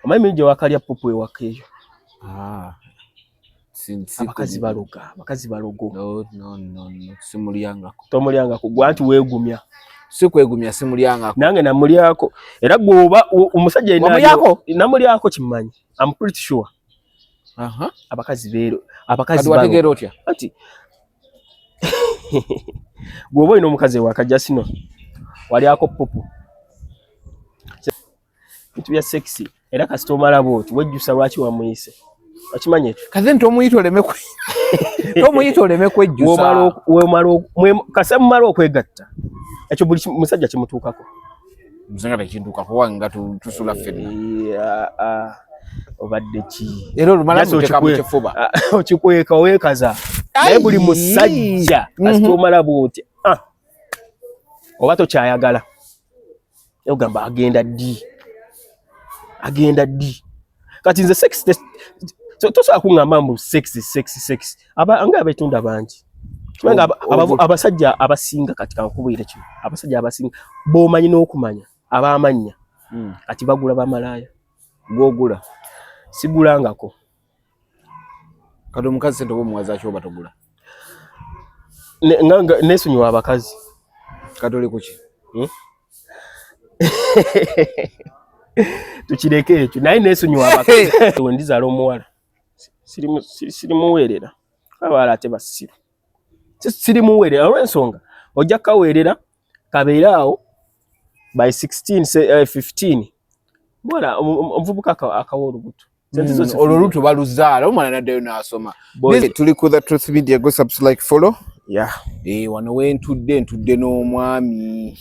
Omanyi mirundi gye wakalya pupu ewaka eyo? Ah. Abakazi baloga, abakazi balogo. No, no, no, no. Simulyangako. Tomulyangako gwe anti weegumya. Si kwegumya, simulyangako. Nange namulyako. Era gwe oba omusajja yenna Wamulyako? Namulyako kimmanyi. I'm pretty sure. Aha. Abakazi beero, abakazi Kati wategeera otya? Anti gwe oba olina omukazi ewaka just know walyako pupu. Bintu bya sexy era kasita omala bw'oti wejjusa lwaki wamuyise. Okimanyi ekyo? Kaze nti omuyita oleme kwe tomuyita oleme kwejjusa. Kasa mumala okwegatta ekyo buli musajja kimutuukako. Nze nga tekintuukako wange nga tusula ffenna. Obadde ki? Era olumala muteeka mu kifuba. Okikweka weekaza. Naye buli musajja kasita omala bw'oti oba tokyayagala. Ogamba agenda ddi? Agenda ddi? Kati nze sex tosobola kuŋŋamba mbu sex sex sex. Nga abetunda bangi. Kubanga abasajja abasinga kati kankubuulire kino. Abasajja abasinga b'omanyi n'okumanya ab'amannya kati bagula bamalaaya. Gw'ogula? Sigulangako. Kati omukazi ssente oba omuwaza ki oba togula? Neesonyiwa abakazi. Kati oli kuki? Tukireke ekyo naye neesonyiwa abakazi. Ndizaala omuwala sirimuweerera. Abawala ate basiru. Sirimuweerera olw'ensonga ojja kukaweerera kabeere awo by 16 15 muwala omuvubuka akawa olubuto. Olwo olubuto baluzaala omwana n'addayo n'asoma. Tuli ku The Truth Media, go subscribe, like, follow. Yeah. Wano wentudde ntudde n'omwami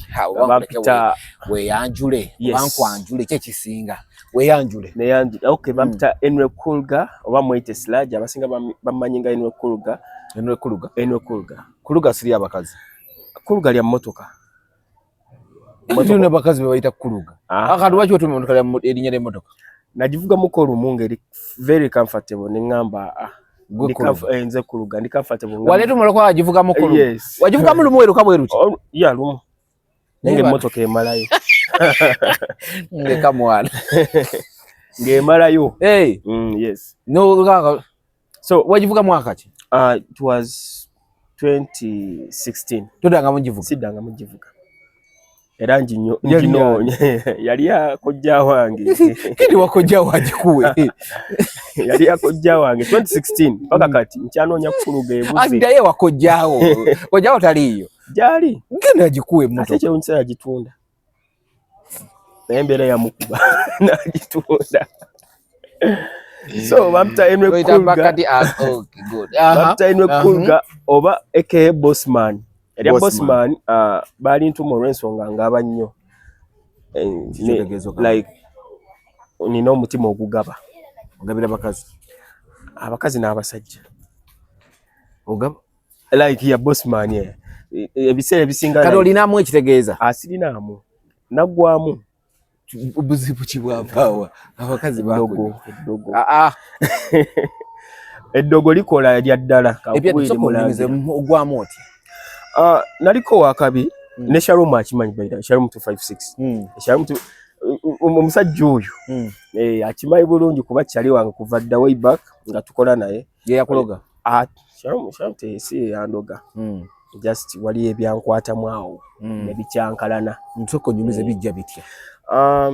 weeyanjule oba nkwanjule ki ekisinga weeyanjule. Neyanjule. Okay, bampita Henry Kulga oba mweyite Sludge, abasinga bammanyi nga Henry Kulga. Henry Kulga? Henry Kulga. Kulga siri abakazi. Kulga lya mmotoka. Tulina abakazi be bayita Kuluga. Akati lwaki otuma emmotoka erinnya ly'emmotoka? Nagivugamuko olumu ng'eri very comfortable ne ŋŋamba nze Kuluga ndi comfortable. Waleeta omulala agivugamu Kuluga? Yes. Wagivugamu lumu weruka bwe ruti? Yeah, lumu. Naye ng'emmotoka emalayo. Ndeka mwana. Ng'emalayo. Hey. Yes. No, so wagivuga mwaka ki? It was 2016. Toddangamu givuga? Siddangamu givuga. Era nginoonya. Yali ya kojja wange. Kindi wa kojja wagikuwe. Yali ya kojja wange 2016 mpaka kati nkyanoonya Kuluga ebuze. Addayo wa kojjaawo. Kojjaawo taliiyo. Gyali. Genda agikuwe emmotoka. Ate kyewuunyisa yagitunda. Naye embeera yamukuba n'agitunda. So bampita Henry Kulga. Bampita Henry Kulga oba aka Bossman. Erya Bossman baali ntuma olw'ensonga ngaba nnyo. Like nina omutima ogugaba. Ogabira bakazi? Abakazi n'abasajja. Ogaba? Like ya Bossman ebiseera ebisinga. Kati olinamu ekitegeeza? Sirinaamu. Naggwamu. Obuzibu ki bwavaawa? Abakazi eddogo. Eddogo likola lya ddala. Ogwamu otya? Naliko wakabi ne Shalom akimanyi by Shalom 256. Shalom omusajja oyo akimanyi bulungi kuba kyali wange kuva dda way back nga tukola naye. Ye yakuloga? Shalom si yandoga. Just wali ebyankwatamu awo ne bikyankalana. Nsooka onyumize bijja bitya?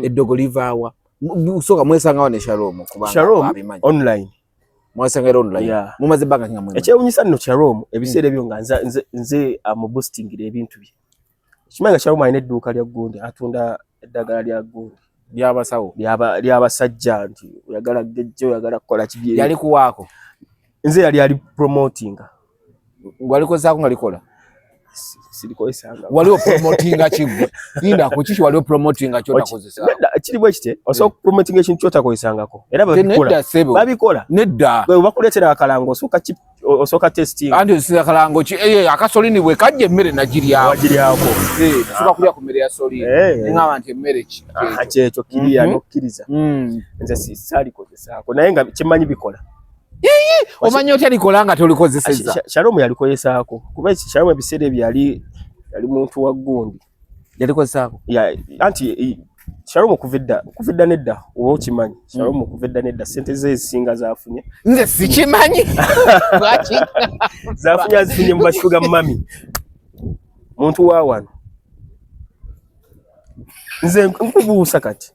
Eddogo livaawa? Sooka mwesangawa ne Shalom kubanga Shalom online. Mwesanga era online. Mumaze ebbanga ki nga mwemanyi? Ekyewuunyisa nno Shalom ebiseera ebyo nga nze amuboostingira ebintu bye. Kimanyi nga Shalom alina edduuka lya gundi, atunda eddagala lya gundi. Ly'abasawo. Ly'abasajja nti oyagala gejje, oyagala kukola ki. Yali kuwaako? Nze yali ali promotinga. Walikozesaako nga likola? Sirikozesanga. Wali opromotinga ki ggwe? Linda ku kiki wali opromotinga ky'otakozesa? Nedda, kiri bwe kiti, osobola okupromotinga ekintu ky'otakozesangako. Era babikola. Nedda ssebo. Babikola. Nedda. Bwe bakuleetera akalango osooka testing. Anti osooka akalango ki? Akasolini bwe kajja emmere nagiryako. Wagiryako. Nasooka kulya ku mmere ya solini. Ngamba nti emmere ki? Kyekyo kiriya n'okkiriza. Nze saalikozesaako naye nga kyemmanyi bikola. Omanyi otya likola nga tolikozesezza? Shalom yalikozesaako kuba Shalom ebiseera ebyo yali muntu wa gundi. Yalikozesaako? Anti Shalom kuva edda nedda, oba okimanyi, Shalom kuva edda nedda sente ze ezisinga zafunye. Nze sikimanyi. Lwaki? Zafunye, azifunye mu ba sugar mummy. Muntu wa wano, nze nkubuusa kati,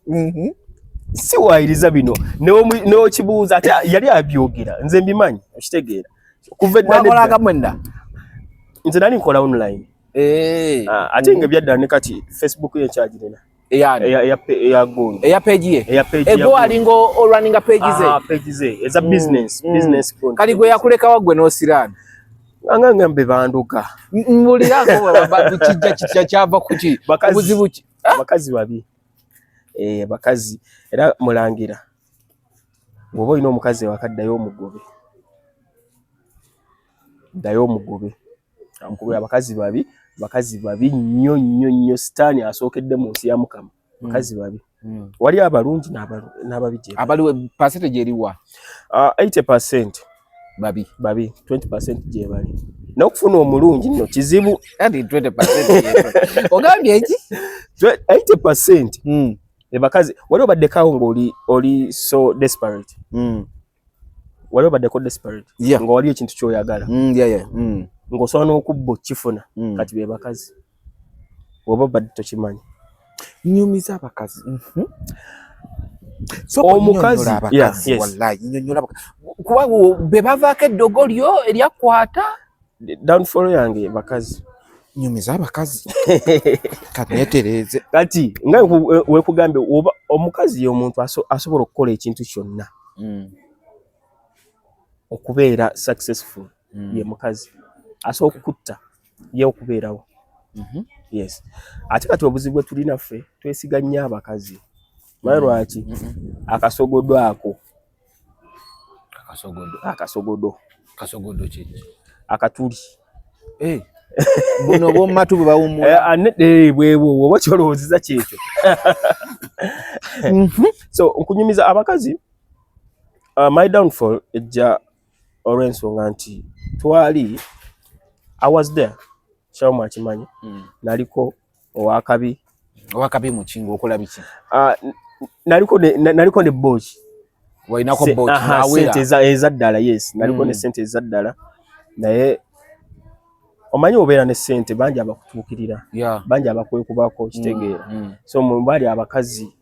siwaayiriza bino, n'okibuuza ate yali abyogera, nze mbimanyi, okitegeera, kuva edda Mwakolaga nedda. Mwenna? Nze nali nkola online. Ah, ate nga ebyaddala ne kati Facebook ye nkyagirina. Eyani? Eya gundi. Eya page ye? Eya page. Egwe walinga olwaninga page ze? Ah, page ze eza business. Business gundi. Kali gwe yakulekawa gwe n'osiraana? Nga ngambe banduga. Mbulirako, kijja kitya? Kyava kuki? Bakazi. Obuzibu ki? Abakazi babi. Eh, bakazi era mulangira, bw'oba olina omukazi ewaka, ddayo omugobe, ddayo omugobe. Ankubira, abakazi babi, bakazi babi nnyo nnyo nnyo. Sitaani asookedde mu nsi ya Mukama. Bakazi babi. Wali abalungi n'ababi gye bali. Abaliwo percentage eriwa? Ah, 80% Babi? Babi, 20% gye bali. N'okufuna omulungi nno kizibu. Kati 20% ogambye eki? 80% ebakazi. Wali obaddekawo ng'oli oli so desperate? Wali obaddeko desperate nga wali ekintu ky'oyagala, ng'osobola n'okubba okifuna? Kati be bakazi, oba obadde tokimanyi. Nyumiza abakazi. Omukazi, yeah, yes. Wallahi nyonyola abakazi, kuba be bavaako eddogo lyo eryakwata. Downfall yange bakazi. Nyumiza abakazi, kaneetereeze. Kati nga wekugambye, oba omukazi ye omuntu asobola okukola ekintu kyonna okubeera successful. Ye mukazi asobola okukutta ye okubeerawo. Yes, ate kati obuzibu bwe tulina ffe, twesiga nnyo abakazi. Manyi lwaki? Akasogodo ako. Akasogodo? Akasogodo. Kasogodo kiki? Akatuli. Eh, buno obwomumatu bwe bawummula? Eh, bwebwo oba kyolowoozeza kyekyo. So nkunyumiza abakazi, my downfall ejja olw'ensonga nti twali, I was there, Shalom akimanyi, naliko owakabi. Owakabi muki? Ng'okola biki? Naliko ne boki. Walinako boki? Nawera? Sente ezaddala, yes, naliko ne sente ezaddala, naye omanyi obeera ne sente, bangi abakutuukirira, bangi abakwekubako, kitegeera? So mu bali abakazi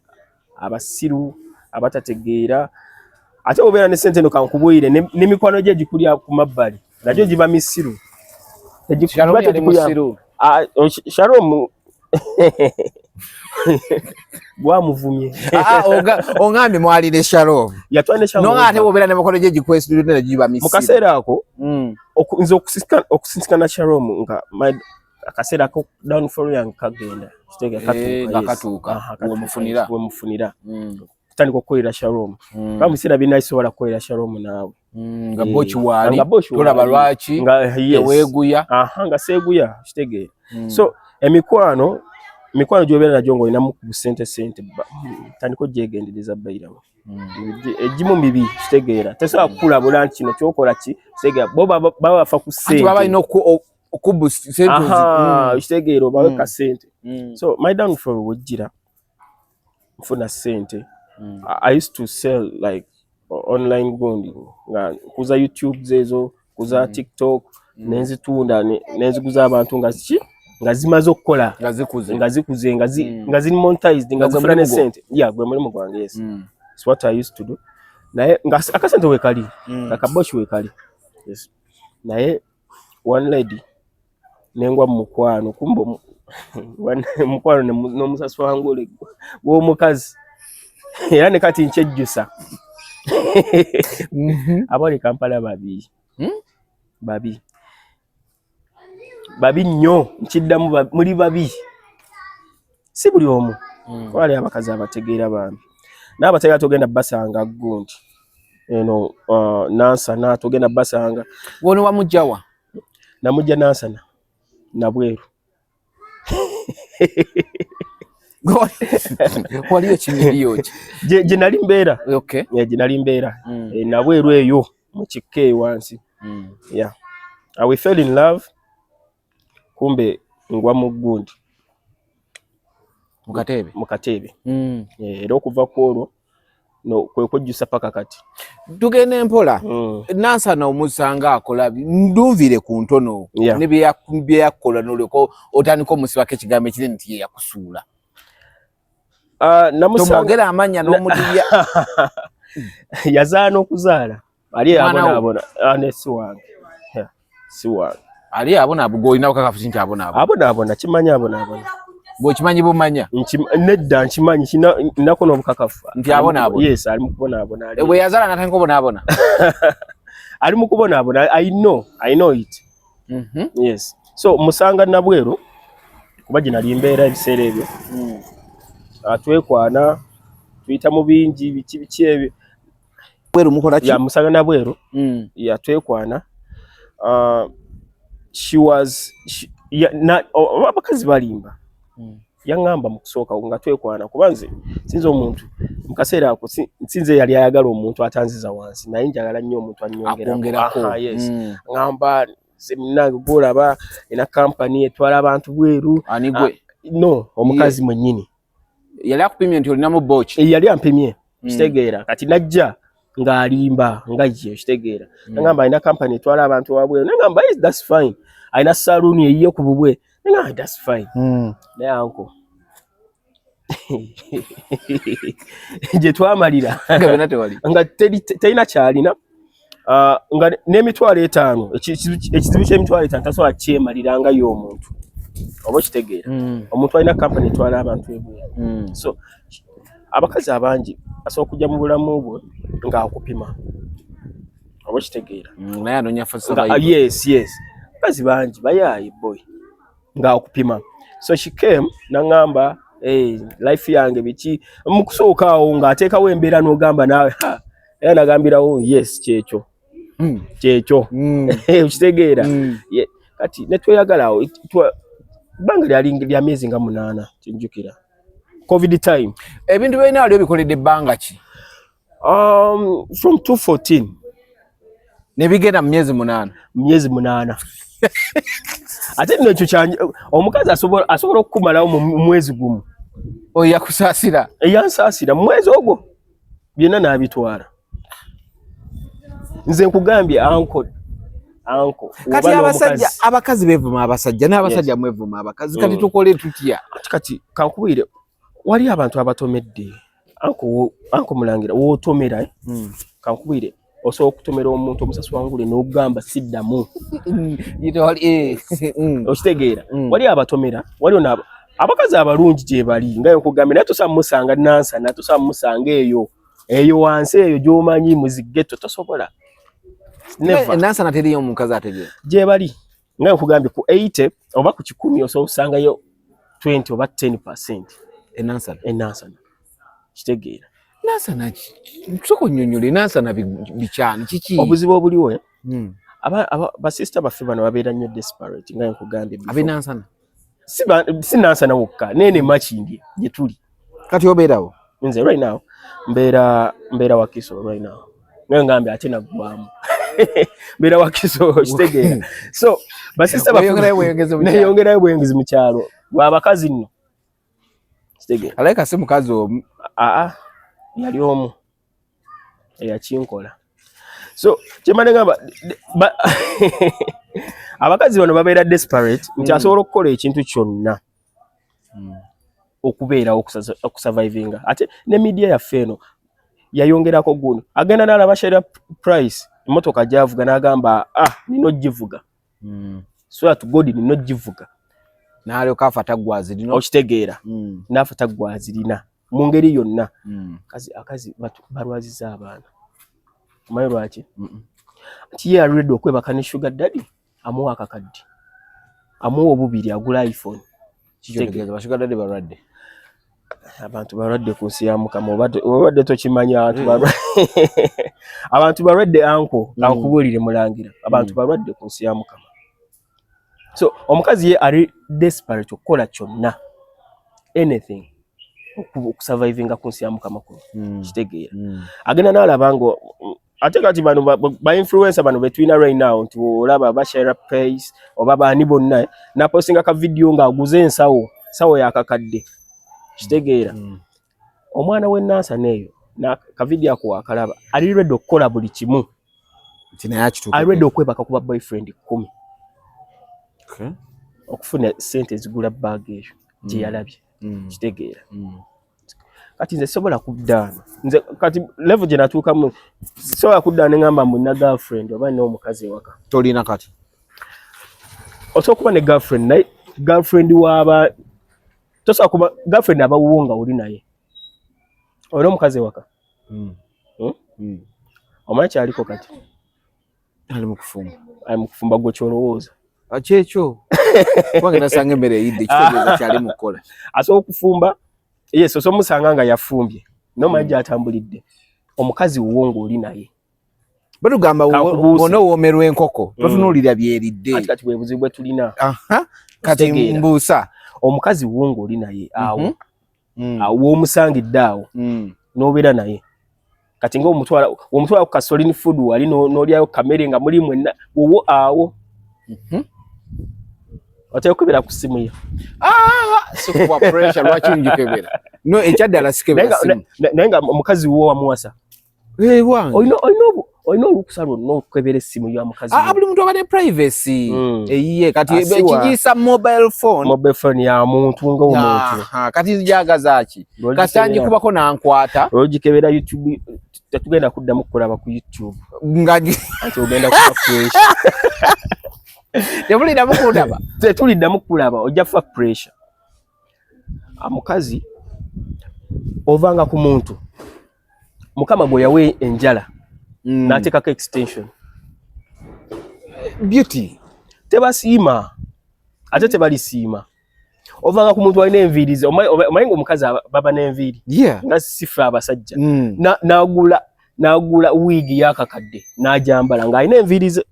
abasiru abatategeera. Ate obeera ne sente eno, kankubuulire, n'emikwano gye egikulya ku mabbali nagyo giba misiru. Shalom Giba yali tegikulya- musiru? Ah, Shalom gwamuvumye. Ah, ah, oŋambye mwali ne Shalom. Yatwala ne Shalom. Nonga ate wobeera ne mikono gye gikwesudde ne giba Mu misiru. kaseera ako, nze okusisikana Shalom nga akaseera ko downfall yange kagenda, kitegeera? Eh, Katuuka, nga yes. katuuka. Aha, katuuka, Wemufunira. yes, wemufunira kutandika okukolera Shalom. Kuba mu biseera bye nali kukolera Shalom naawe. Nga Eh, boki waali. Nga boki Tolaba waali. lwaki Nga yes. teweeguya. Aha, nga seeguya, kitegeera? So emikwano gy'obeera nagyo ng'olinamu ku sente sente, tandika ogyegendereza, bayirawo. Egimu mibi, kitegeera? Tesobola kukulabula nti kino kyokola ki, kitegeera? Bo baba bafa ku Anti sente. baba balina okubu sente. Aha, kitegeera? Obawe ka sente. So my downfall wejjira nfuna sente. I used to sell like online gundi, nga nkuza YouTube zezo, nkuza TikTok, nenzitunda nenziguza abantu nga ki, nga zimaze okukola. Nga zikuze. Nga zikuze, nga ziri monetized, nga Nga gwe zifuna ne mulimu gwo. sente. Yeah, gwe mulimu gwange, yes. It's what I used to do, naye nga akasente wekali, akaboshi wekali, yes. Naye one lady nengwa mu mukwano, kumbe mukwano n'omusaswangule w'omukazi, era ne kati nkyejjusa. Abali Kampala babi. Babi, babi nnyo. Nkiddamu, muli babi. Si buli omu. Wali abakazi abategeera bambi, n'abategeera togenda basanga gundi eno, Nansana togenda basanga. Wono wamugjawa? Namujja Nansana Nabweru. Waliyo kimiriyo ki? Gye nali mbeera. Okay. Eh, gye nali mbeera. Eh, Nabweru eyo mu kikka eyo wansi. Yeah. We fell in love, kumbe ngwa mu gundi. Mukateebe. Mukateebe. Era okuva ku olwo no kwe kwejjusa paka kati. Tugende mpola. Nansana omusanga akola, ndunvire ku ntono ne bye yakola n'olyoka otandika omusibako ekigambo ekinene nti ye yakusuula. Namusanga Tomwogera amannya n'omudibya. Yazaala n'okuzaala. Ali Mwana wo? abonaabona. Ne si wange. Yeah, si wange. Ali abonaabona, olina obukakafu nti abonaabona? Abonaabona, kimanyi abonaabona. Bw'okimanyi bumanya? Nedda, nkimanyi, nako n'obukakafu. Nti abonaabona? Yes, ali mu kubonaabona. Bwe yazaala n'atandika obonaabona? Ali mu kubonaabona. I know it. Yes. So musanga Nabweru kuba gye nali mbeera ebiseera ebyo. Twekwana, tuyita mu bingi, biki biki ebyo. Bweru mukola ki? Ya, musanga Nabweru. Ya, twekwana. She was she, ya, na, abakazi balimba. Yaŋŋamba mu kusooka nga twekwana, kuba nze sinze omuntu mu kaseera ako sinze yali ayagala omuntu atanziza wansi, naye njagala nnyo omuntu annyongerako. Akwongerako. Aha, yes. Ŋŋamba nze munnange gw'olaba ena kampani etwala abantu bweru. Ani gwe? No, omukazi mwennyini. Yali akupimye nti olinamu booki? Yali ampimye. Kitegeera. Kati najja ng'alimba nga ye, kitegeera. Nagamba alina kampani etwala abantu wabweru. Nagamba yes, that's fine. Alina saluuni eyiye ku bubwe. Nagamba that's fine. Naye anko gye twamalira nga byonna tewali, nga terina kyalina. Nga n'emitwalo 50, ekizibu ky'emitwalo 5 tasobola kyemalira nga y'omuntu, oba okitegeera? Omuntu alina kampani etwala abantu ebweru. So abakazi abangi asobola okujja mu bulamu bwe ng'akupima, oba okitegeera? Naye anoonya for Nga, survival. Yes, abakazi bangi bayaaye boy ng'akupima. So she came n'aŋŋamba, hey, life yange biki. Mu kusooka awo ng'ateekawo embeera n'ogamba naawe, ha, era nagambirawo yes, kyekyo. Kyekyo. Okitegeera? Kati ne tweyagala awo, ebbanga lyali lya myezi nga 8, kinjukira COVID time. Ebintu byolina wali obikoledde ebbanga ki? From 214. Ne bigenda mu myezi 8? Myezi 8. Ate nno ekyo omukazi asobola okukumalawo mu mwezi gumu. Oyo yakusaasira? Eyansaasira mu mwezi ogwo byonna n'abitwala. Nze nkugambye anko, anko, Kati oba abasajja, n'omukazi. abakazi beevuma abasajja n'abasajja mwevuma abakazi. Kati tukole tutya? Kati kankubuulire, wali abantu abatomedde anko, anko mulangira w'otomera, eh? Kankubuulire, osobola okutomera omuntu omusasi wangule n'ogamba siddamu. Tewali. Okitegeera? Wali abatomera, waliwo abakazi abalungi gye bali nga nkugambye, naye tosobola musanga Nansana, tosobola musanga eyo eyo wansi eyo gy'omanyi mu zi ghetto, tosobola. Never. Nansana teriyo omukazi ategeera? Gye bali nga nkugambye, ku 80 oba ku 100 osobola okusangayo 20 oba 10%. Enansana? Enansana, kitegeera? Nansana nsooka onnyonnyole, Nansana bikyani kiki? Obuzibu obuliwo, eh? Basisita baffe bano babeera nnyo desperate nga nkugambye before. Ab'enansana? Si Nansana wokka, neene Makindye gye tuli. Kati obeerawo? Nze right now mbeera Wakiso right now, naye ngambye ate naggwamu, mbeera Wakiso, kitegeera? So basisita baffe Weeyongerayo bweyongezi mu kyalo. Neyongerayo bweyongezi mu kyalo lwabakazi nno, kitegeera? Alabika si mukazi omu. Aa, yali omu eyakinkola. So kyemane ngamba abakazi bano babeera desperate nti asobola okukola ekintu kyonna okubeerawo, okusurvivinga. Ate ne media yaffe eno yayongerako guno, agenda n'alaba Share Price, emmotoka gy'avuga, n'agamba, ah, nina ogivuga. Swear to God, nina ogivuga. N'alyoka afa taggwazirina. Okitegeera? N'afa taggwazirina mu ngeri yonna. Akazi balwaziza abaana, omanyi lwaki? Nti ye already okwebaka ne sugar daddy amuwa akakadde, amuwa obubiri, agula iPhone. Kikyotegeeza ba sugar daddy balwadde? Abantu balwadde ku nsi ya Mukama, obadde tokimanyi? Abantu balwadde anko. Kankubuulire mulangira, abantu balwadde ku nsi ya Mukama. So omukazi ye ali desperate okukola kyonna, anything, okusurvivinga ku nsi ya Mukama kuno. Kitegeera? Agenda n'alaba nga ate kati bano ba influencer bano betulina right now, nti olaba ba Share Pace oba baani bonna, napostinga ka video ng'aguze ensawo, nsawo yakakadde. Kitegeera? Omwana w'enansana eyo kavidiyo ako wakalaba, ali ready okukola buli kimu. Nti naye akituuke. Ali ready okwebaka kuba boyfriend 10 okufuna sente ezigula bag eyo gye yalabye. Kitegeera? Kati nze sobola kuddaana, nze kati level gye natuukamu, sobola kuddaana neŋŋamba mbu nina girlfriend oba nina omukazi ewaka. Tolina kati? Osobola okuba ne girlfriend, naye girlfriend waaba tosobola kuba girlfriend abawuwo nga oli naye olina omukazi ewaka. Hmm? Omanyi kyaliko kati? Ali mu kufumba. Ali mu kufumba, gwe kyolowooza. Kyekyo, kubanga nasanga emmere eyidde, kitegeeza kyali mu kukola. Asobola okufumba, yes, osobola omusanga nga yafumbye, nomanyi gyatambulidde omukazi wuwo ng'oli naye. Batugamba Kankubuuse. bona owoomerwa enkoko totunuulira byeridde. Ati kati bwe buzibu bwe tulina. Aha, kati Okitegeera. mbuusa. Omukazi wuwo ng'oli naye awo, awo w'omusangidde awo, n'obeera naye kati nga omutwala, omutwala ku kasolini food wali n'olyayo kamere nga muli mwenna wowo awo, otera okukebera ku ssimu ye? Ah, sikuwa pressure, lwaki njikebera? No, ekyaddala sikebera simu. Naye nga omukazi wuwo wamuwasa. Eh, wange. Olina olukusa lwonna okukebera essimu ya mukazi Ah, wo. buli muntu aba ne privacy eyiye kati. Ah, siwa. Ekigiyisa mobile phone. Mobile phone ya muntu ng'omuntu. Aha, kati njagaza ki? Kasita ngikubako nankwata. Olwogikebera YouTube, tetugenda kuddamu kukulaba ku YouTube. Nga Anti ogenda kuba fresh. Temuliddamu kundaba. Tetuliddamu kukulaba, ojja kufa pressure. Omukazi ovanga ku muntu Mukama gwe yawa enjala n'ateekako extension. Beauty. Tebasiima, ate tebalisiima. Ovanga ku muntu alina enviiri ze, omanyi nga omukazi baba n'enviiri nga sife abasajja. N'agula wiigi y'akakadde n'agyambala ng'alina enviiri ze.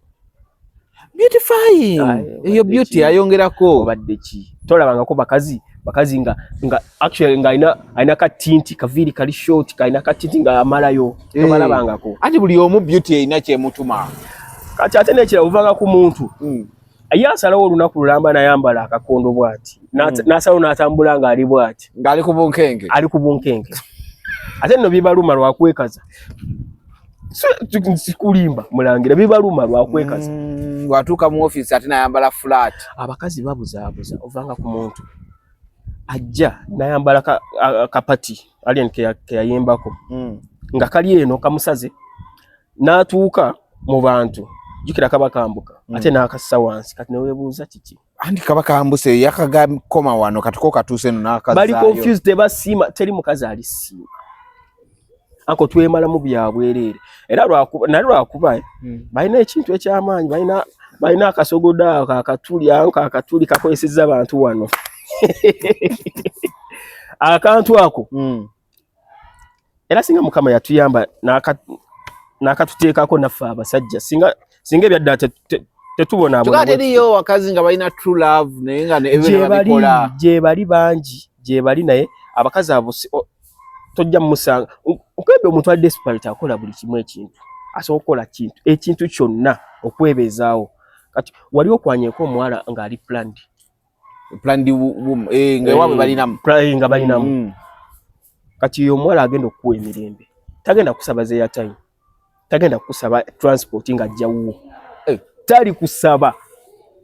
Beautifying. Aye, eyo obadde beauty ki? Ayongerako. Obadde ki? Tolabangako bakazi nga actually nga alina katinti, kaviiri kali short, kalina katinti nga amalayo? Eh. Tobalabangako? Anti buli omu beauty erina kyemutuma. Kati ate n'ekirala, ovanga ku muntu ye asalawo olunaku lulamba nayambala akakondo bw'ati. N'asalawo n'atambula ng'ali bw'ati. Ng'ali ku bunkenke. Ali ku bunkenke. Ate nno bibaluma lwakwekaza. Sikulimba mulangira, bibaluma lwakwekaza. Bw'atuuka mu ofiisi ate n'ayambala flat. Abakazi babuzaabuza. Ovanga ku muntu ajja n'ayambala kapati alien keyayimbako nga kali eno kamusaze, n'atuuka mu bantu, jjukira kaba kambuka, ate n'akassa wansi, kati neweebuuza kiki. Anti kaba kambuse, yakagakoma wano, kati ko katuuse eno Bali n'akazaayo. confused, tebasiima. Teri mukazi alisiima ako, twemalamu bya bwereere. Era lwakuba, naye lwakuba balina ekintu ekyamaanyi, balina akasogodo ako akatuli, ako akatuli kakozesezza abantu wano, akantu ako. Era singa Mukama yatuyamba n'akatuteekako naffe abasajja, singa ebyaddala tetubonaabona. Kyokka teriyo wakazi nga balina true love naye nga ebyo Gye bali. babikola. Gye bali bangi, gye bali, naye abakazi abo tojja mumusanga. Okebye omuntu ali desperate, akola buli kimu, ekintu asobola okukola kintu, ekintu kyonna okwebeezaawo. Kati wali okwanyeko omuwala ng'ali planned? Planned eh, nga ewaabwe balinamu. Nga balinamu. Kati oyo omuwala agenda okukuwa emirembe, tagenda kusaba ze airtime, tagenda kukusaba transport ng'ajja wuwo. Eh. Tali kusaba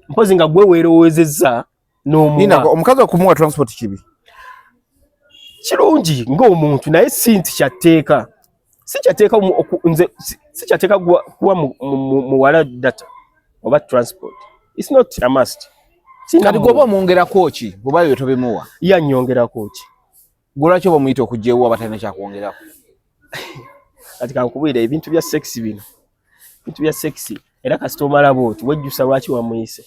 mpozi nga gwe weerowoozezza Nina n'omuwa. Omukazi okumuwa transport kibi? Kirungi ng'omuntu, naye si nti kyatteeka, si kyatteeka nze si kyatteeka kuwa muwala data oba transport. It's not a must. Sina Kati gwoba omwongerako ki bw'oba byo tobimuwa? Yannyongerako ki? Gwe lwaki oba omuyita okujja ewuwo abatalina kyakwongerako? Kati kankubuulire, ebintu bya sex bino, ebintu bya sex, era kasita omala bwoti wejjusa lwaki wamuyise.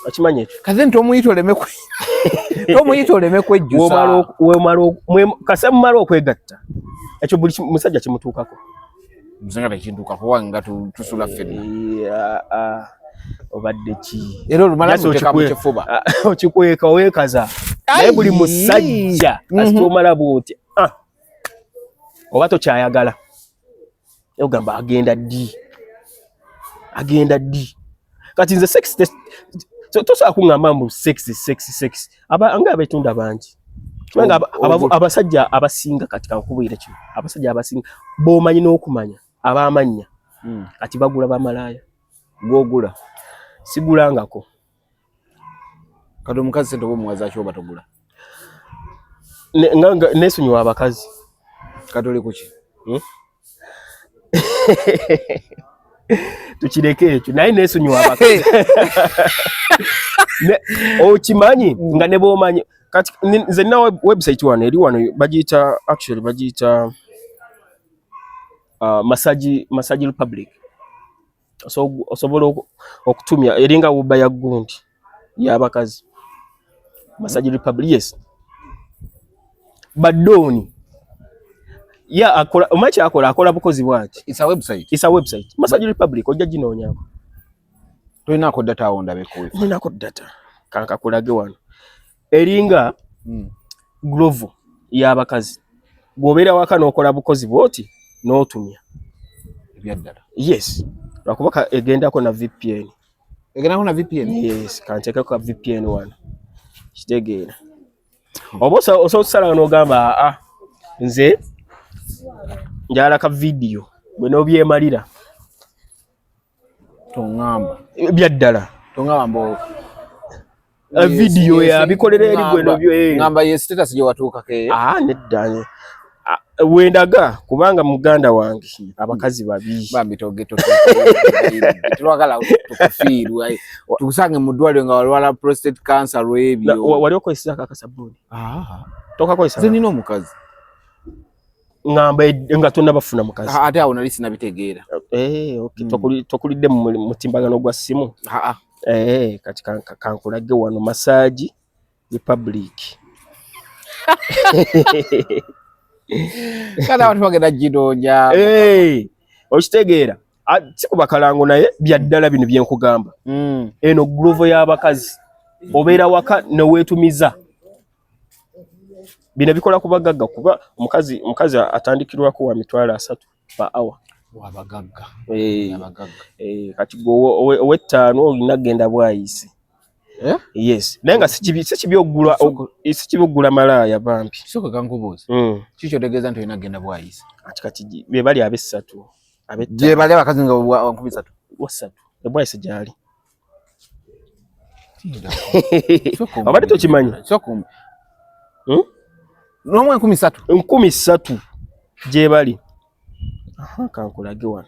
Okimanyi ekyo? Kati nti tomuyita oleme kwejjusa. Womala kasa mumala okwegatta, ekyo buli musajja kimutuukako. Nze nga tekintuukako, wange nga tusula ffenna. Eh, ah, ah, obadde ki? Era olumala Just muteeka mu kifuba. Ah, okikweka, weekaza, naye buli musajja kasita omala bwoti, ah, oba tokyayagala, ogamba agenda ddi, agenda ddi? Kati nze sex tosobola kuŋŋamba mbu sex, sex, sex. Aba nga abetunda bangi. Kubanga abasajja abasinga kati kankubuulire kino, abasajja abasinga b'omanyi n'okumanya ab'amannya kati bagula bamalaaya. Gw'ogula? Sigulangako. Kati omukazi sente oba omuwaza ki oba togula? Neesonyiwa abakazi. Kati oli kuki? Tukireke ekyo, naye neesonyiwa abakazi. Okimanyi nga ne bw'omanyi kati nze nina website wano eri wano bagiyita, actually bagiyita Massage Republic. Osobola okutumya eringa Uber ya gundi y'abakazi. Massage Republic, yes. Badooni ya akola, omanyi kyakola, akola bukozi bwati. It's a website. It's a website. Massage Republic ojja ginoonyaako. Tolinako data awo ndabeko? Ninako data, kankakulage wano. Eringa Glovo y'abakazi. Bw'obeera waka n'okola bukozi bw'oti n'otumya. Ebyaddala? Yes, lwakuba egendako na VPN. Egendako na VPN? Yes, kanteekeko ka VPN wano, kitegeera oba osobola okusalawo n'ogamba, aa, nze njagala ka vidiyo, bwe n'obyemalira. Toŋŋamba. Byaddala. Toŋŋamba mbo Vidiyo yabikolera eri gwe nobyo. Ŋŋamba ye status gye watuukako eyo? Ah, nedda, wendaga kubanga muganda wange abakazi babi. Bambi tetwagala tukufiirwa, tukusange mu ddwaliro nga walwala prostate cancer lw'ebyo. Wali okozesako akasabbuuni? Tokakozesa? Nze nina omukazi. Ŋŋamba nga tonnabafuna mukazi. Ate awo nali sinabitegeera. Eh, okay. Tokulidde mu mutimbagano gwa ssimu? Eh, kati kankulage wano Massage Republic. Kale abantu bagenda ginoonya. Okitegeera, si kuba kalango, naye byaddala bino byenkugamba. Eno Glovo y'abakazi, obeera waka neweetumiza. Bino bikola ku bagagga, kuba omukazi atandikirwako wa 300,000 per hour. Wabagagga. Abagagga. Kati gwe ow'ettaano olina kugenda bwayise. Eh? Yes, naye nga si kibi okugula malaaya bambi. Sooka kankubuuza. Kiki kyotegeeza nti olina kugenda bwayise? Ati kati be bali ab'essatu, ab'ettaano. Gye bali abakazi nga 300,000? Wasatu ebwayise gyali. Obadde tokimanyi? Hmm? N'omu 3,000? 3,000 gye bali. Aha, kankulage wano.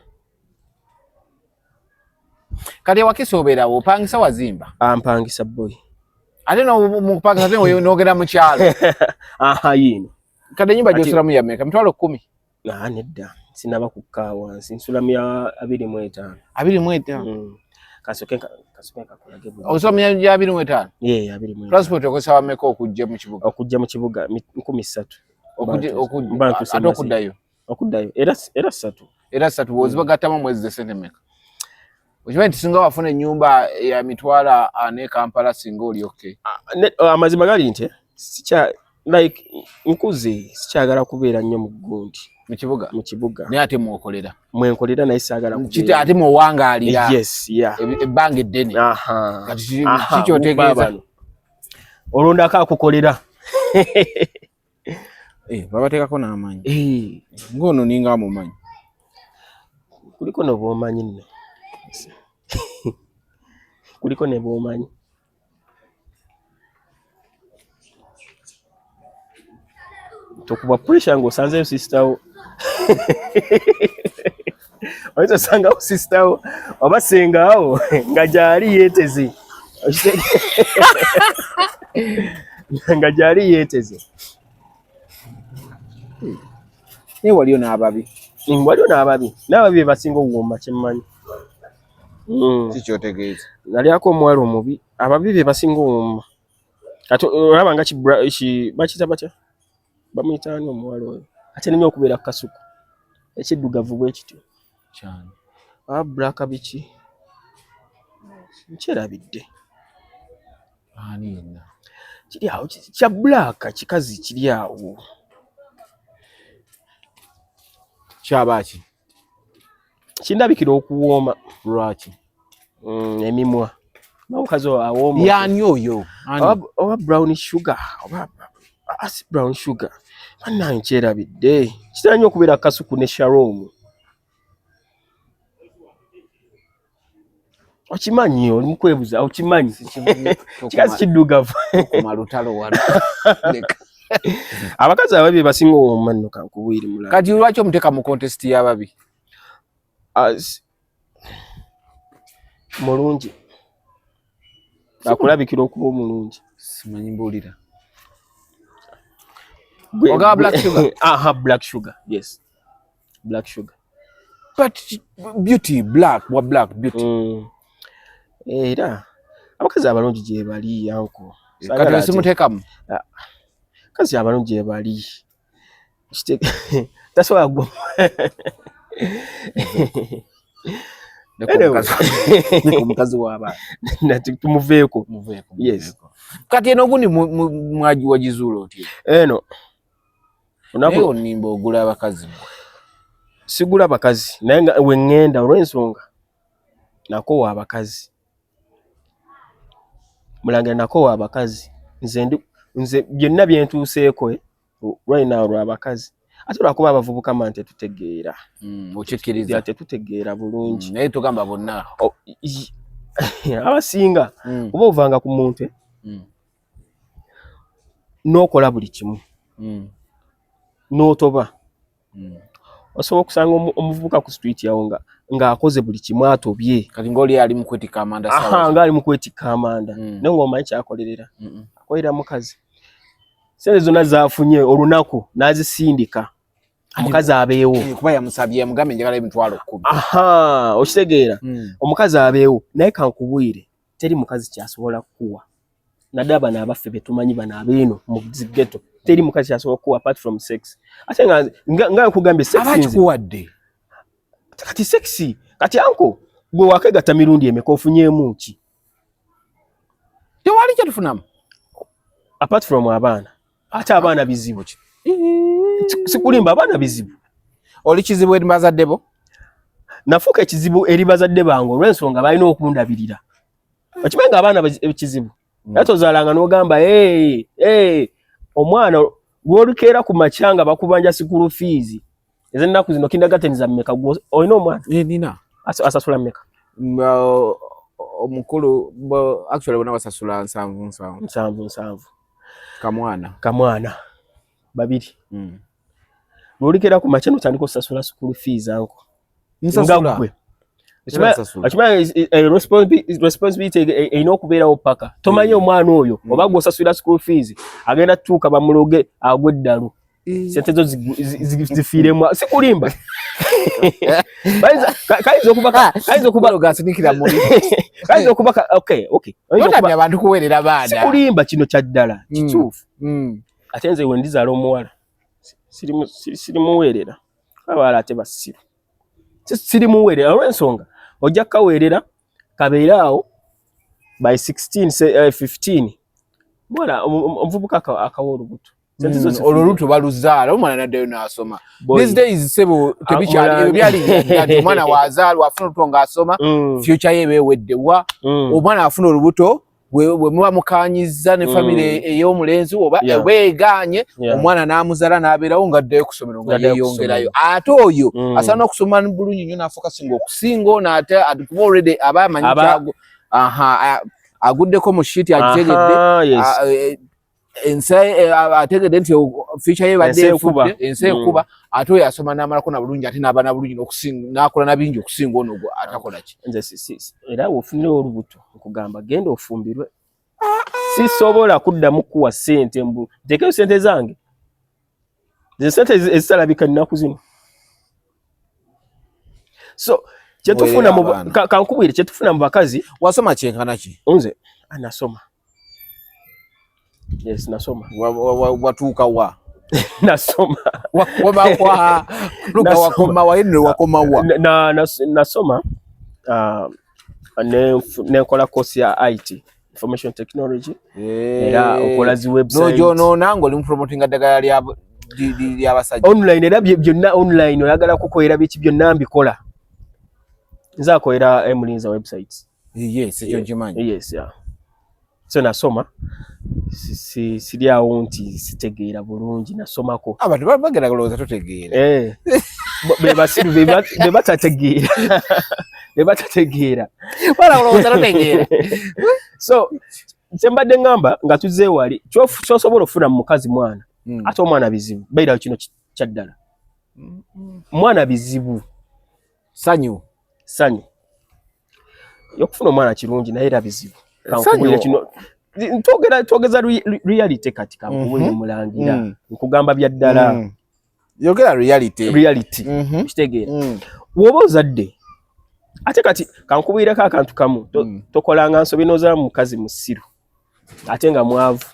Kati ewakisa obeerawo opangisa, wazimba? Ampangisa, boy. Ate mukupangisa ate n'ogenda mu kyalo? Aha, yiino. Kati ennyumba gy'osulamu ya mmeka, 10,000? Ah, nedda, sinaba kukka wansi, nsulamu ya 25. 25? Kasooke nkakulage bulungi. Osula mu ya 25? Yeah, 25. Transport okozesa wameka okujja mu kibuga? Okujja mu kibuga 3,000. Okujja Mba ntuuse. Ate okuddayo? Okuddayo era ssatu. Era ssatu. Bw'ozibagattamu omwezi ze sente mmeka? Okimanyi nti singa wafuna ennyumba ya 40,000 e Kampala, singa oli okay? Amazima gali nti sikya like nkuze, sikyagala kubeera nnyo mu gundi. Mu kibuga? Mu kibuga. Naye ate mwokolera. Mwenkolera, naye saagala Kiti kubeera. Ate mwowangaalira Yes, yeah. Ebbanga eddene. Kati kikyotegeeza? Bano. Olondako akukolera. Eh, babateekako n'amaanyi. Ng'ono ninga amumanyi. Kuliko ne bw'omanyi nno, kuliko ne bw'omanyi. Tokuba pressure ng'osanzeyo sister wo, oyinza osangawo sister wo oba sengaawo nga gyali yeeteze, nga gyali yeeteze. Naye waliyo n'ababi. Waliyo n'ababi, n'ababi be basinga okuwoma, kyemmanyi. Kikyotegeeza? Nalyako omuwala omubi, ababi be basinga owoma. Kati olaba nga bakiyita batya, bamuyita ani omuwala oyo ate nnyo okubeera ku kasuku ekiddugavu bwe kityo? Kyani? Aba black biki, nkyerabidde. Ani yenna? Kiri awo kya black, kikazi kiri awo. Kyaba ki? Kindabikira okuwooma. Lwaki? Emimwa, omukazi oyo awooma. Yani oyo? Oba brown sugar oba Asi brown sugar bannange nkyerabidde, kitera nnyo okubeera Kasuku ne Shalom. Okimanyi oli mukwebuza, okimanyi kikazi kiddugavu abakazi ababi basinga owooma nno, kankubuire mulala. Kati lwaki omuteeka mu contest y'ababi? Mulungi akulabikira okuba omulungi. Simanyi, mbuulira. Ogaba Black Sugar? Aha, Black Sugar, yes, Black Sugar. But beauty black wa black beauty. Era abakazi abalungi gye bali, anko. Kati osimuteekamu? Abakazi abalungi gye bali, tasobola guma. Omukazi w'abaana. Tumuveeko. Yes. Kati eno gundi mwagiwagizuula otya? Eno naye onimba, ogula abakazi? Sigula bakazi, naye nga weŋŋenda olw'ensonga nakowa abakazi, mulangira, nakowa abakazi. Nze ndi nze byonna byentuuseeko right now lwabakazi, ate lwakuba abavubuka man tetutegeera. Okikkiriza? Tetutegeera bulungi. Naye tugamba bonna. Abasinga oba ovanga ku muntu n'okola buli kimu n'otoba. Osobola okusanga omuvubuka ku street yawo nga ng'akoze buli kimu, atobye. Kati ng'oli ali mu kwetikka amanda. Ng'ali mu kwetikka amanda, naye ng'omanyi kyakolerera, akolera mukazi. Sente zonna zafunye olunaku n'azisindika omukazi abeewo. Kuba yamusabye, yamugambye njagala 100,000. Aha, okitegeera? Omukazi abeewo, naye kankubwire, teri mukazi kyasobola kukuwa, naddala bano abaffe betumanyi, bano abeeno mu zi ghetto, teri mukazi kyasobola kukuwa apart from sex. Ate nga nkugambye, sex aba akikuwadde. Kati sex, kati anko gwe wakegatta mirundi emeka, ofunyeemu ki? Tewali kyetufunamu. Apart from abaana. Ate abaana bizibu, sikulimba, abaana bizibu. Oli kizibu eri bazadde bo? Nafuuka ekizibu eri bazadde bange olw'ensonga balina okundabirira. Okimanyi nga abaana kizibu, naye tozaalanga n'ogamba, "Hey, hey," omwana lw'olukeera ku makya nga bakubanja school fees ez'ennaku zino, kindergarten za mmeka? Olina omwana? Nina. Asasula mmeka? Omukulu, actually bonna basasula nsanvu nsanvu. Nsanvu nsanvu. Kamwana. Kamwana babiri. Lw'olukeera ku makya n'otandika osasula school fees, anko Nsasula. Gwe okimanyi responsibility erina okubeerawo paka tomanyi omwana oyo oba gwosasulira school fees agenda tutuuka bamuloge agwe eddalu, sente zo zifiiremu. Sikulimba, kayinza okuba kayinza okuba gasinikira muli. Kayinza okuba okay. Totamya abantu kuweerera baana. Sikulimba, kino kya ddala, kituufu. Ate nze wendizaala omuwala sirimuweerera, abawala ate basiru. Sirimuweerera olw'ensonga ojja kukaweerera kabeere awo by 16 15 muwala omuvubuka akawa olubuto. Olwo olubuto baluzaala, omwana naddayo n'asoma. These days, sebo, tebikyali ebyo byali nti omwana wazaalwa afuna olubuto ng'asoma, future ye eba wa. Omwana afuna olubuto, bwe muba mukanyiza ne famire ey'omulenzi oba egaanye, omwana n'amuzaala n'abeerawo ng'addayo ku ssomero nga yeeyongerayo. Ate oyo asaana okusoma bulungi nnyo n'afocusinga okusinga ono ate kuba already aba amanyi kyago aguddeko mu shit, agitegedde ensi, ategedde nti future ye badde efudde, ensi ekuba. Ate oyo asoma n'amalako na bulungi, ate n'aba na bulungi n'akola na bingi okusinga ono atakola ki. Nze era ofunire olubuto, nkugamba genda ofumbirwe. Sisobola kuddamu kuwa ssente mbu nteekeyo ssente zange, ze ssente ezitalabika nnaku zino. So kyetufuna mu kankubwire, kyetufuna mu bakazi. Wasoma kyenkana ki? Nze nasoma, yes, nasoma. Watuuka wa? Nasoma. Wakoma wa? Wakoma wa? Nasoma nenkola course ya IT, information technology, era okola zi website. Nojonoona ng'oli mu promotinga ddagala ly'abasajja. Online, era byonna online. Oyagala kukolera biki, byonna mbikola. Nze akolera Emulinza websites. Yes, ekyo nkimanyi. Yes, yeah. So nasoma, siri awo nti sitegeera bulungi, nasomako. Abantu bagenda kulowooza totegeera. Eh. Be basiru be batategeera, be batategeera. Balowooza totegeera. So kyembadde ngamba nga tuzze wali, kyosobola okufuna mu mukazi mwana, ate omwana bizibu beera kino kyaddala, mwana bizibu. Sanyu. Sanyu okufuna omwana kirungi, naye era bizibu. Kankubuulire kino, twogera twogeza reality kati, kankubuulire, mulangira, nkugamba bya ddala. Yogera reality. Reality, kitegeera woba ozadde ate kati kankubuulireko akantu kamu, tokolanga nsobi n'ozaala mu mukazi musiru ate nga mwavu.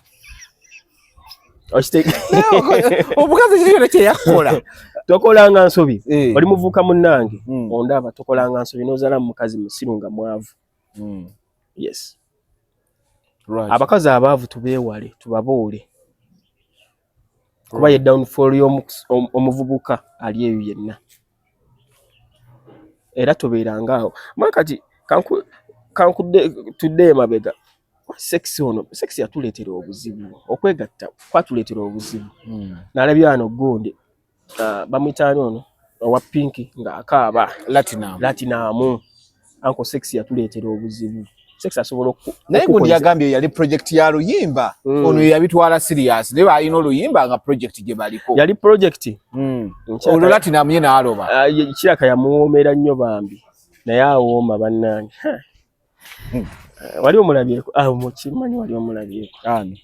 Omukazi kiri kyona kyeyakola. Tokolanga nsobi, oli muvuuka munnange, ondaba, tokolanga nsobi n'ozaala mu mukazi musiru nga mwavu. Yes, abakazi abaavu tubeewale, tubaboole, kuba ye downfall y'omuvubuka ali eyo yenna. Era tobeeranga awo. Mwe kati kankudde tudde emabega. Sex ono, sex yatuleetera obuzibu, okwegatta kwatuleetera obuzibu. Nalabye wano gundi, bamuyita ani ono owa Pink ng'akaaba? Latinum. Latinamu anko, sex yatuleetera obuzibu. Sex asobola Naye gundi yagambye yali project ya luyimba. Ono yabitwala serious, naye balina oluyimba nga project gye baliko. Yali project. Olwo Latinum ye n'aloba. Kiraka yamuwoomera nnyo bambi, naye awooma bannange. Wali omulabyeko? Ah, mukimanyi, wali omulabyeko? Ani?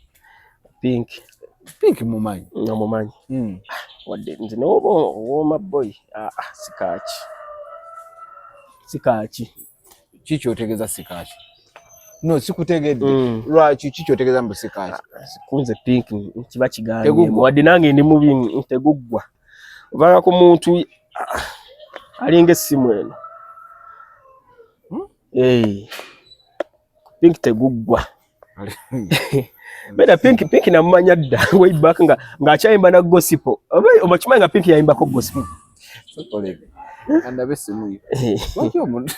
Pink. Pink mumanyi. Omumanyi? Wadde nze noba owooma boy, ah, ah, sikaaki, sikaaki. Kiki otegeeza sikaaki? No, sikutegedde. Lwaki kiki otegeeza mbu sikaaki? Kunze Pink kiba kiganye. Teguggwa. Wadde nange ndi mubi, teguggwa. Obanga ku muntu alinga essimu eno. Eh. Pink teguggwa. Beda Pink namumanya dda way back nga ng'akyayimba na gospel. Oba okimanyi nga Pink yayimbako gospel? Andabe essimu ye. Lwaki omuntu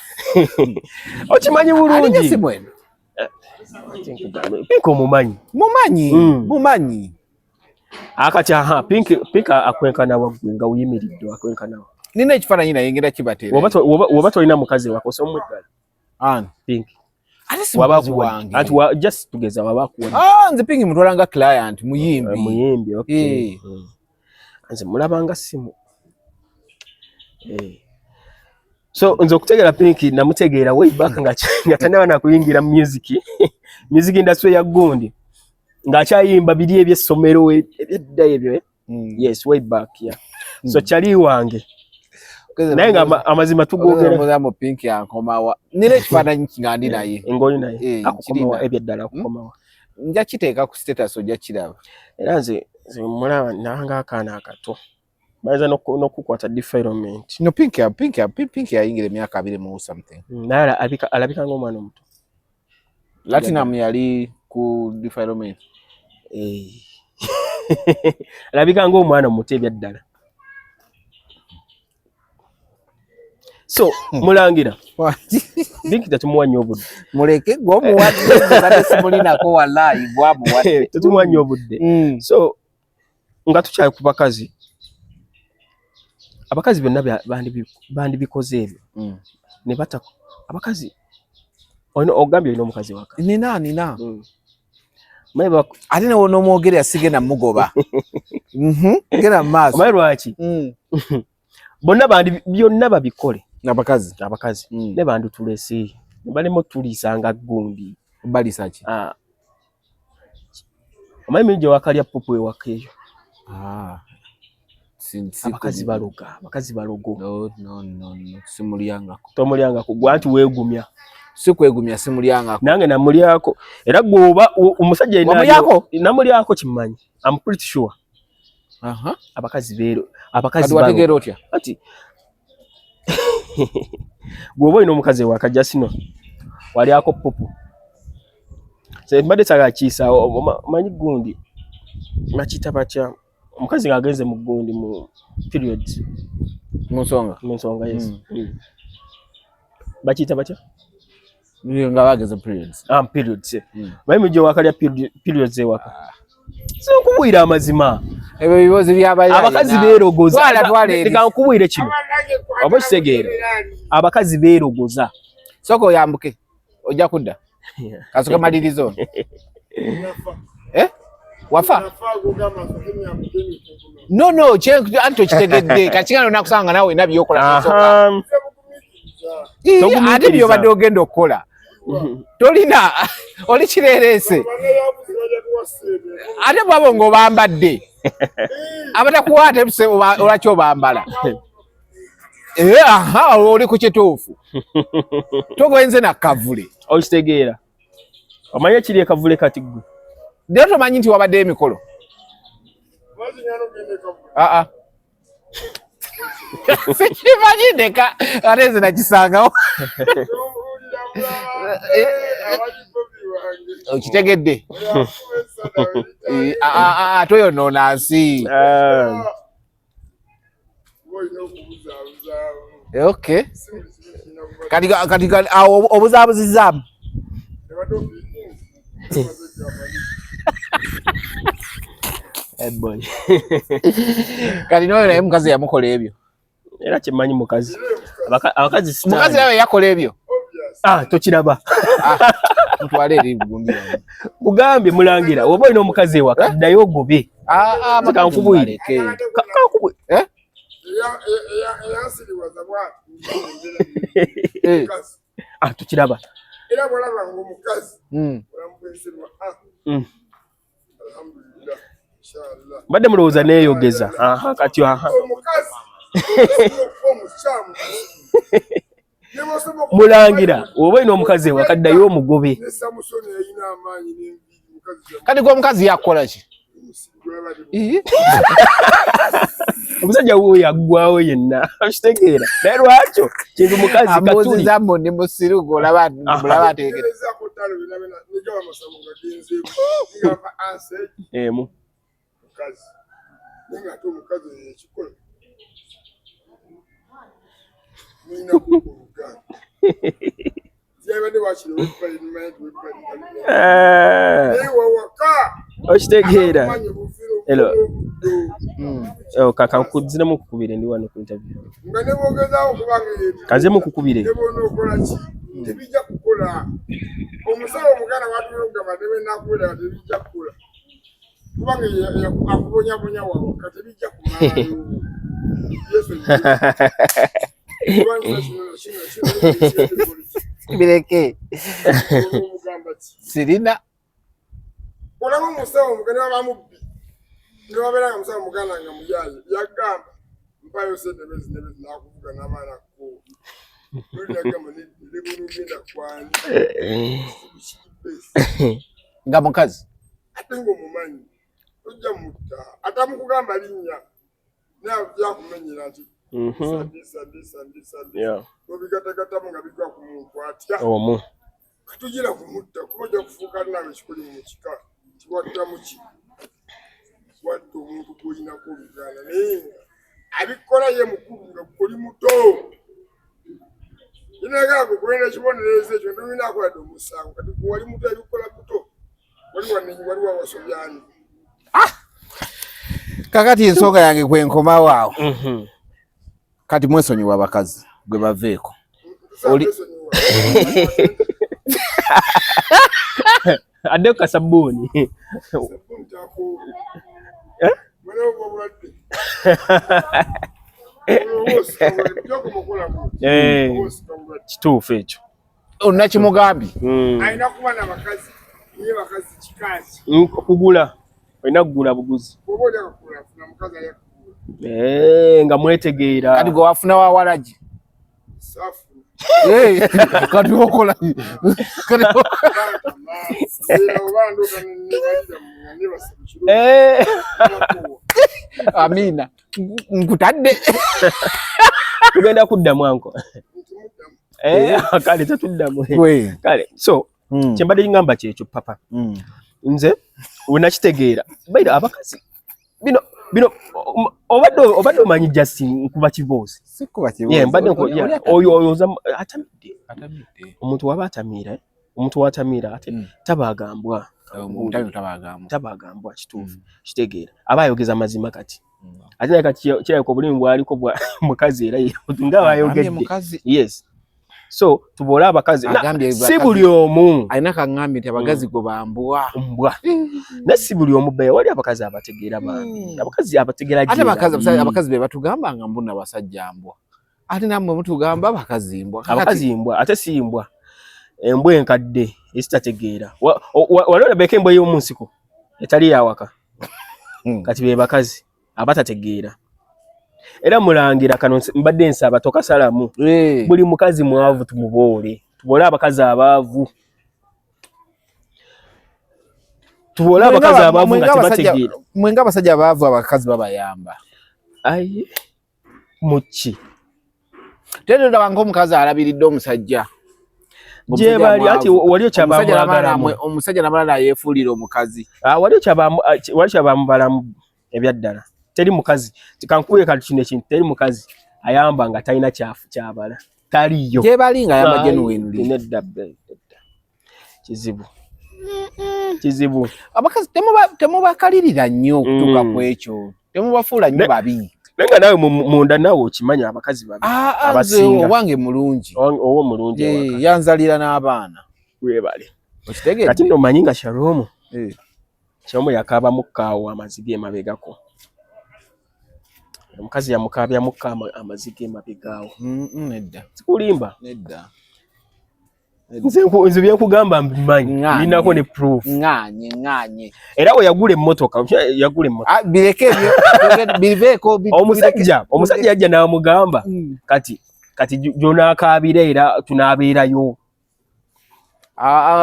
Okimanyi alinga bulungi. essimu eno? Pink omumanyi. Mumanyi. Mumanyi. Akati aha, Pink akwenkana waggwe nga uyimiridde, akwenkana wa. Nina ekifaananyi naye ngenda kibateera. Woba tolina mukazi wako osomuddala. Ani? Pink. Ate si Waba mukazi akuwa. wange. Anti just tugeza waba akuwa. Ah, nze Pink mutwala nga client, muyimbi. Muyimbi, okay. Eh. Nze mulabanga simu. Eh. So nze okutegeera Pink namutegeera way back nga tannaba na kuyingira mu music industry ya gundi, ng'akyayimba biri ebyessomero ebyedda ebyo, eh? Yes, way back, yeah. So kyali wange naye nga amazima tugogera. Ogeza mu Pink yankomawa. Nina ekifaananyi nga ndi naye. Ng'oli naye? Eh, akukomawa? kirina. Ebyeddala akukomawa? Nja kiteeka ku status, ojja kiraba. Era nze mulaba nanga akaana akato bayinza n'okukwata defilement. No, Pink yayingira emyaka 20 mu something. Naye alabika ng'omwana omuto. Latinum yali ku defilement. Eh. Alabika ng'omwana omuto ebyaddala. So mulangira, Pink tetumuwa nnyo obudde. Muleke gwomuwadde, mbadde simulinako, wallahi gwamuwadde. Tetumuwa nnyo obudde. So nga tukyali ku bakazi, abakazi byonna bandibikoze ebyo ne bata abakazi. Ogambye olina omukazi waka? Nina, nina. Omanyi Ate newe onoomwogerera sigenda mugoba. Genda mu maaso. Omanyi lwaki? Bonna bandi byonna babikole. Abakazi. Abakazi ne banditulese ne balema otuliisanga gundi. Balisa ki? Ah. Omanyi mirundi gye wakalya pupu ewaka eyo? Ah. Abakazi baloga, abakazi balogo. No, no, no, no. Simulyangako. Tomulyangako gwe anti weegumya. Si kwegumya, simulyangako. Nange namulyako era gwoba omusajja yenna Wamulyako? Namulyako, kimmanyi, I'm pretty sure. Abakazi beero, abakazi Kati wategeera otya? Ati gwoba olina omukazi ewaka jasino walyako pupu, so mbadde saagala kiisaawo. Omanyi gundi bakiyita batya, omukazi ng'agenze mu gundi, mu periods? Mu nsonga. Mu nsonga, yes. Bakiyita batya? Nga bageze periods. Ah, periods. Manyi mujja wakalya periods ewaka. So nkubuulira amazima. Ebyo bibozi by'abayaye. Abakazi beerogoza. Twala twala eri. Leka nkubuulire kino. Oba okitegeera. Abakazi beerogoza. Sooka oyambuke. Ojja kudda. Kasooke maliriza ono. Eh? Wafa? No, no, anti okitegedde. Kati kigenda onakusanga naawe olina by'okola. Aha. Ate by'obadde ogenda okukola. Tolina, oli kireereese. Ate bwabo ng'obambadde. Abatakuwa ate olwaki obambala? Aha, oli ku kituufu. Togenze na kavule. Okitegeera. Omanyi ekiri ekavule kati ggwe? Leero tomanyi nti wabaddeyo emikolo? Aa. Sikimanyi ndeka ate nze nakisangawo. Okitegedde? Toyonoona nsi. Okay. Kati kati awo obuzaabuzizaamu. Boy. Kati n'oyo naye mukazi yamukola ebyo. Era kyemmanyi mukazi. Abakazi Mukazi nawe yakola ebyo. Ah, tokiraba. Mutwale eri gundi yange. Kugambye mulangira oba olina omukazi ewaka ddayo ogobe. Ah, Kankubwire. Kankubwire. Eh? Eh. Ah, tukiraba. Era bw'olaba ng'omukazi olamubwensirwa. Alhamdulillah. Inshallah. Mbadde mulowooza neeyogeza. Aha, kati aha. Omukazi omukyamu. Mulangira oba olina omukazi ewaka ddayo omugobe. Ne Samusoni yalina amaanyi n'enviiri mukazi Kati gwe omukazi yakola ki? Omusajja wuuyo aggwawo yenna. Okitegeera. Naye lwakyo kintu mukazi katuli. Ambuuziza mbu ndi musiru gwe olaba mulaba ategeera. Gezaako ttalo byonna byonna negaba amasabo nga genzeeko. Ngamba anse Emu. mukazi. Naye ng'ate omukazi oyo yakikola. Mulina kukoluganda. Yabadde wakiri webbali nimanya nti webbali. Naye wawaka. Okitegeera. Amanyi obuviira Hello. obuddo. Oh, kaka nkuziremu kukubire ndi wano ku interview. Nga ne bw'ogezaawo okubanga ebyo. Kanzemu kukubire. Ne bw'onookola ki? Tebijja kukola. Omusawo omuganda bw'atulina okugamba ne bwe naakubeera tebijja kukola. Kubanga akubonyabonya wawaka tebijja kumalayo. Yesu Bireke. omugamba ki? Sirina. Olaba omusawo omuganda baba mubbi. Ne babeera nga musawo muganda nga muyaaye. Yagamba mpayo ssente bezi ne bezi n'akuvuga n'abaana ko. Luli yagamba ne bw'onoogenda kwani. Nga mukazi. Ate ng'omumanyi tojja mutta atamukugamba linnya naye yakumenyera nti obigatagatamu nga bigwa ku muntu atya Omu. katugira kumutta kuba ojja kufuuka naawe ekikoli mu kika kiwatta muki watta omuntu gw'olinako oluganda naye nga abikola ye mukulu nga oli muto inagamba okulenda ekibonerezo ekyo ndolina akoladde omusango kati gwe wali muto abikola muto wali wanenyi wali wawasobyani. Kakati ensonga yange kwe nkomawo awo. Kati mwesonyiwa abakazi gwe baveeko. Oli- Adde ku kasabbuuni. Kituufu ekyo. Onakimugambye. Alina kuba n'abakazi naye bakazi kikaaki. Kugula. Olina kugula buguzi. Bw'oba oli akakugula afuna mukazi ali akugula. Nga mwetegeera. Kati gwe wafuna wa walagi. Saafu. Kati okola. Oba ndoota nebalira nga nebasa mu kiro. Amina. Nkutadde. Tugenda kuddamu anko. Kale tetuddamu. Kale so kye mbadde ngamba kyekyo papa. Nze we nakitegeera. Baira abakazi bino Bino obadde omanyi Justin nkuba kiboozi. Sikuba kiboozi. Yeah, mbadde oyo oyo atamidde. Omuntu waba atamiira, omuntu watamiira ate tabagambwa. Tabagambwa kituufu. Kitegeera. Aba ayogeza mazima kati. Ate naye kati kirabika obulimi bwaliko bwa mukazi era nga bayogedde. Yes. So tuboole abakazi si buli omu alina kaŋŋambye nti abagazi gwe bambwa mbwa naye si buli omu be wali abakazi abategeera bambi abakazi abategeera ate abakazi be batugamba nga mbuna basajja mbwa ate nammwe mutugamba abakazi mbwa abakazi mbwa ate si mbwa embwa enkadde ezitategeera wali olabeko embwa ey'omu nsiko etali yawaka kati be bakazi abatategeera era mulangira kano mbadde nsaba tokasalamu buli mukazi mwavu tumuboole tuboole abakazi abaavu tuboole abakazi abaavu nga tebategeera mwenga abasajja abaavu abakazi babayamba ayi muki tero ndaba ng'omukazi alabiridde omusajja gyebali ati wali okyabamwagalamu omusajja namalala yeefuulira omukazi wali okyabamubalamu ebyaddala teri mukazi kankuwe kati kino ekintu teri mukazi ayamba nga talina kyafu kyabala taliyo gyebali nga ayamba genuinely nedda kizibu kizibu abakazi temubakalirira nnyo okutuuka ku ekyo temubafuula nnyo babi naye nga naawe munda naawe okimanya abakazi babi abasinga owange mulungi owo mulungi yanzalira n'abaana webale kati nno omanyi nga Shalom Shalom yakaaba mukkaawo amaziga emabegako omukazi yamukaabya mukka amaziga emabegaawo nedda sikulimba nedda nze byenkugamba mbimanyi ninako ne proof ŋŋaanye era we yagula emmotoka yagula emmotoka bireke ebyo biveeko omusajja yajja n'amugamba kati kati gy'onaakaabira era tunaabeerayo